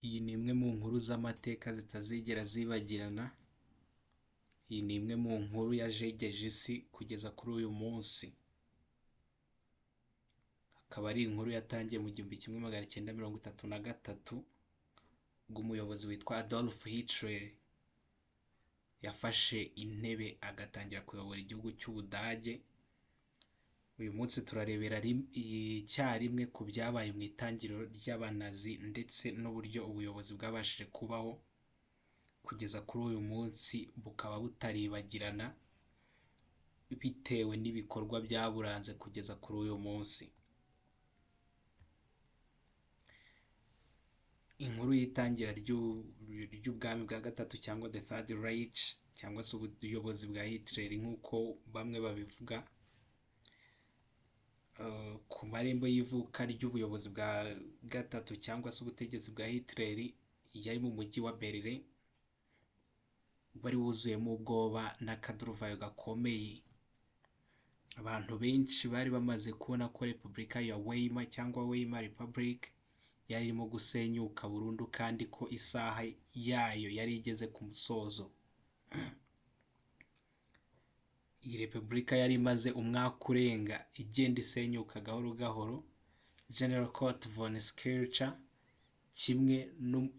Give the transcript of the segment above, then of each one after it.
Iyi ni imwe mu nkuru z'amateka zitazigera zibagirana, iyi ni imwe mu nkuru yajegeje isi kugeza kuri uyu munsi. Akaba ari inkuru yatangiye mu 1933, ubwo umuyobozi witwa Adolf Hitler yafashe intebe agatangira kuyobora igihugu cy'Ubudage. Uyu munsi turarebera icyarimwe ku byabaye mu itangiriro ry'Abanazi ndetse n'uburyo ubuyobozi bwabashije kubaho kugeza kuri uyu munsi bukaba butaribagirana bitewe n'ibikorwa byaburanze kugeza kuri uyu munsi. Inkuru y'itangira ry'ubwami bwa gatatu cyangwa The Third Reich cyangwa se ubuyobozi bwa Hitler nk'uko bamwe babivuga, ku marembo y'ivuka ry'ubuyobozi bwa gatatu cyangwa se ubutegetsi bwa Hitler yari mu mujyi wa Berlin, wari wuzuyemo ubwoba n'akaduruvayo gakomeye. Abantu benshi bari bamaze kubona ko Repubulika ya Weimar cyangwa Weimar Republic yari irimo gusenyuka burundu kandi ko isaha yayo yari igeze ku musozo. Iyi repubulika yari imaze umwaka urenga igenda isenyuka gahoro gahoro. General Kurt von Schirach kimwe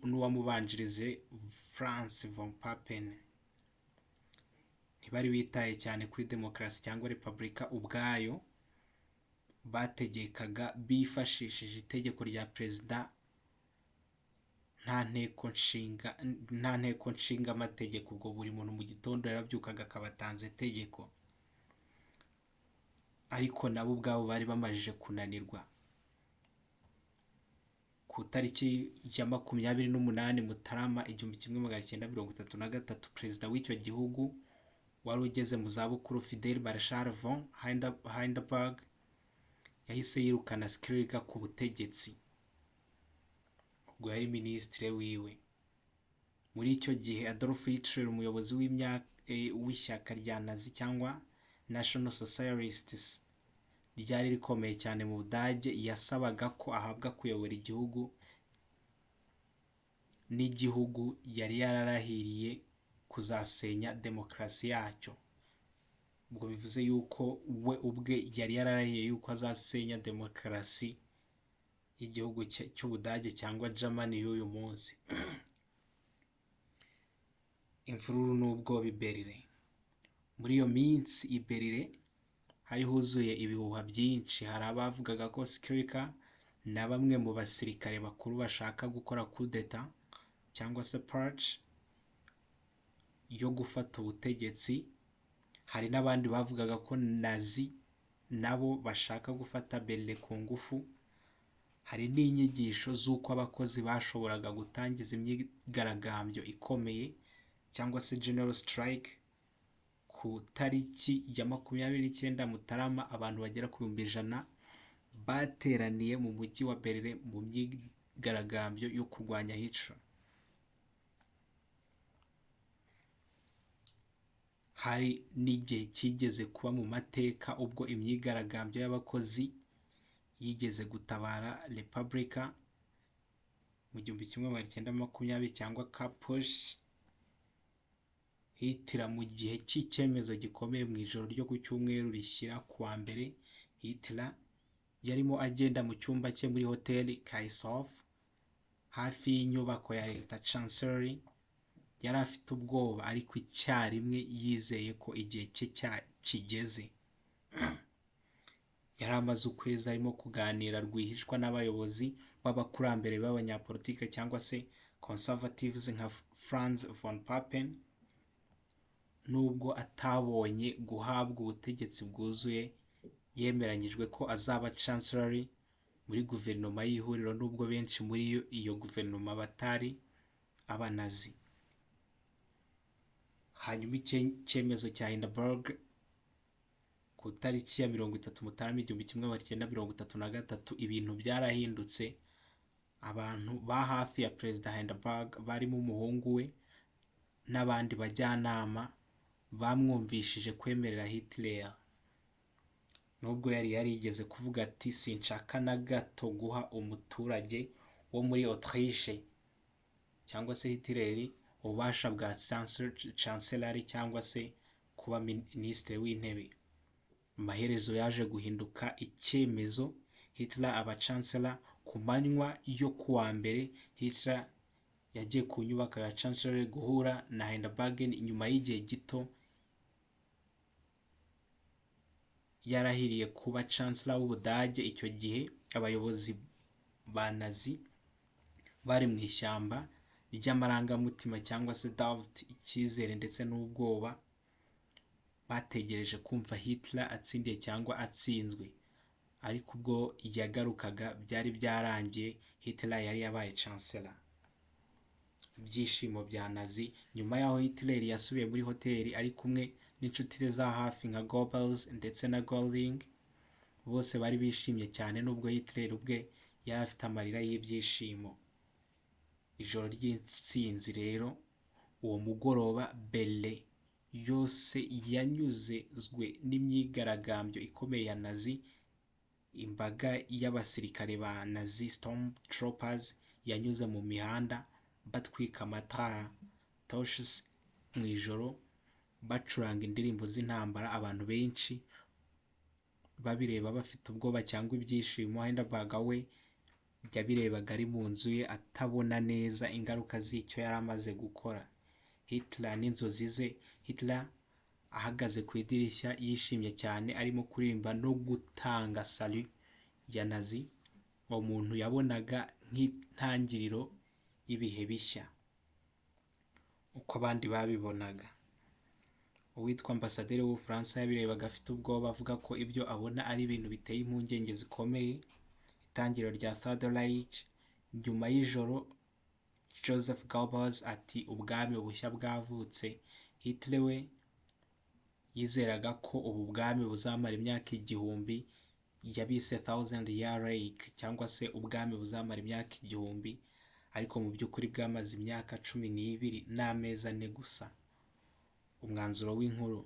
n'uwamubanjirije Franz von Papen ntibari bitaye cyane kuri demokarasi cyangwa repubulika ubwayo, bategekaga bifashishije itegeko rya perezida, nta nteko nshinga amategeko. Ubwo buri muntu mu gitondo yarabyukaga akaba atanze itegeko, ariko nabo ubwabo bari bamajije kunanirwa. Ku itariki ya 28 Mutarama 1933, perezida w'icyo gihugu wari ugeze mu zabukuru, Fidel Marshal von Hindenburg, yahise yirukana Schirach ku butegetsi, ubwo yari minisitiri wiwe. Muri icyo gihe Adolf Hitler, umuyobozi w'ishyaka rya Nazi cyangwa National Socialists ryari rikomeye cyane mu Budage, yasabaga ko ahabwa kuyobora igihugu n'igihugu yari yararahiriye kuzasenya demokarasi yacyo. Ubwo bivuze yuko we ubwe yari yararahiye yuko azasenya demokarasi y'igihugu cy'Ubudage cyangwa Germany y'uyu munsi. Imvururu n'ubwoba i Berlin. Muri iyo minsi i Berlin hari huzuye ibihuha byinshi. Hari abavugaga ko Schirach na bamwe mu basirikare bakuru bashaka gukora coup d'état cyangwa se putsch yo gufata ubutegetsi. Hari n'abandi bavugaga ko Nazi nabo bashaka gufata Berlin ku ngufu. Hari n'inyigisho z'uko abakozi bashoboraga gutangiza imyigaragambyo ikomeye cyangwa se general strike. Ku tariki ya 29 Mutarama, abantu bagera ku 100,000 bateraniye mu mujyi wa Berlin mu myigaragambyo yo kurwanya Hitler. Hari n'igihe cyigeze kuba mu mateka ubwo imyigaragambyo y'abakozi yigeze gutabara repubulika mu 1920 cyangwa Kapp Putsch. Hitler, mu gihe cy'icyemezo gikomeye mu ijoro ryo ku cyumweru rishyira ku wa mbere, Hitler yarimo agenda mu cyumba cye muri hoteli Kaiserhof hafi y'inyubako ya leta, Chancellery. Yari afite ubwoba ariko icyarimwe yizeye ko igihe cye kigeze. Yari amaze ukwezi arimo kuganira rwihishwa n'abayobozi b'abakurambere b'abanyapolitike cyangwa se conservatives nka Franz von Papen. Nubwo atabonye guhabwa ubutegetsi bwuzuye, yemeranyijwe ko azaba chancellor muri guverinoma y'ihuriro, nubwo benshi muri iyo guverinoma batari Abanazi. Hanyuma icyemezo cya Hindenburg ku tariki ya 30 Mutarama 1933, ibintu byarahindutse. Abantu ba hafi ya perezida Hindenburg barimo umuhungu we n'abandi bajyanama bamwumvishije kwemerera Hitler, nubwo yari yarigeze kuvuga ati: "Sinshaka na gato guha umuturage wo muri Autriche." cyangwa se Hitler ububasha bwa chancellery cyangwa se kuba minisitiri w'intebe. Amaherezo yaje guhinduka icyemezo, Hitler aba chancellor. Ku manywa yo kuwa mbere, Hitler yagiye ku nyubako ya chancellery guhura na Hindenburg nyuma y'igihe gito yarahiriye kuba chancellor w'Ubudage. Icyo gihe abayobozi ba Nazi bari mu ishyamba ry'amarangamutima cyangwa se doubt, icyizere ndetse n'ubwoba, bategereje kumva Hitler atsindiye cyangwa atsinzwe. Ariko ubwo yagarukaga byari byarangiye, Hitler yari yabaye chancellor. Ibyishimo bya Nazi. Nyuma y'aho Hitler yasubiye muri hoteli ari kumwe n'inshuti ze za hafi nka Goebbels ndetse na Göring. Bose bari bishimye cyane nubwo Hitler ubwe yari afite amarira y'ibyishimo. Ijoro ry'intsinzi rero, uwo mugoroba Berlin yose yanyuzwe n'imyigaragambyo ikomeye ya Nazi. Imbaga y'abasirikare ba Nazi Stormtroopers yanyuze mu mihanda batwika amatara torches mu ijoro, bacuranga indirimbo z'intambara. Abantu benshi babireba bafite ubwoba cyangwa ibyishimo. Hindenburg we yabirebaga ari mu nzu ye atabona neza ingaruka z'icyo yari amaze gukora. Hitler n'inzozi ze. Hitler ahagaze ku idirishya yishimye cyane, arimo kuririmba no gutanga salut ya Nazi. Uwo muntu yabonaga nk'intangiriro y'ibihe bishya. Uko abandi babibonaga, uwitwa ambasaderi w'Ubufaransa yabirebaga afite ubwoba, avuga ko ibyo abona ari ibintu biteye impungenge zikomeye. Itangiriro rya Third Reich. Nyuma y'ijoro, Joseph Goebbels ati: "Ubwami bushya bwavutse." Hitler we yizeraga ko ubu bwami buzamara imyaka 1000, yabise Thousand Year Reich cyangwa se ubwami buzamara imyaka 1000, ariko mu by'ukuri bwamaze imyaka 12 n'amezi 4 gusa. Umwanzuro w'inkuru: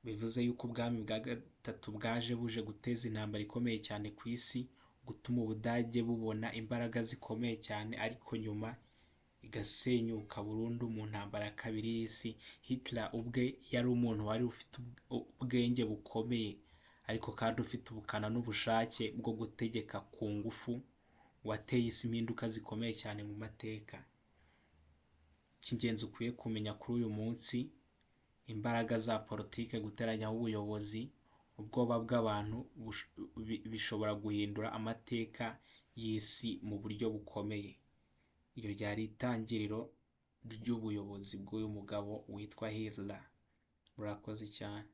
bivuze yuko ubwami bwa gatatu bwaje buje guteza intambara ikomeye cyane ku isi, gutuma Ubudage bubona imbaraga zikomeye cyane, ariko nyuma igasenyuka burundu mu ntambara ya kabiri y'isi. Hitler ubwe yari umuntu wari ufite ubwenge bukomeye, ariko kandi ufite ubukana n'ubushake bwo gutegeka ku ngufu, wateye isi impinduka zikomeye cyane mu mateka. Icy'ingenzi ukwiye kumenya kuri uyu munsi: imbaraga za politike, guteranyaho ubuyobozi, ubwoba bw'abantu bishobora guhindura amateka y'isi mu buryo bukomeye. Iryo ryari itangiriro ry'ubuyobozi bw'uyu mugabo witwa Hitler. Murakoze cyane.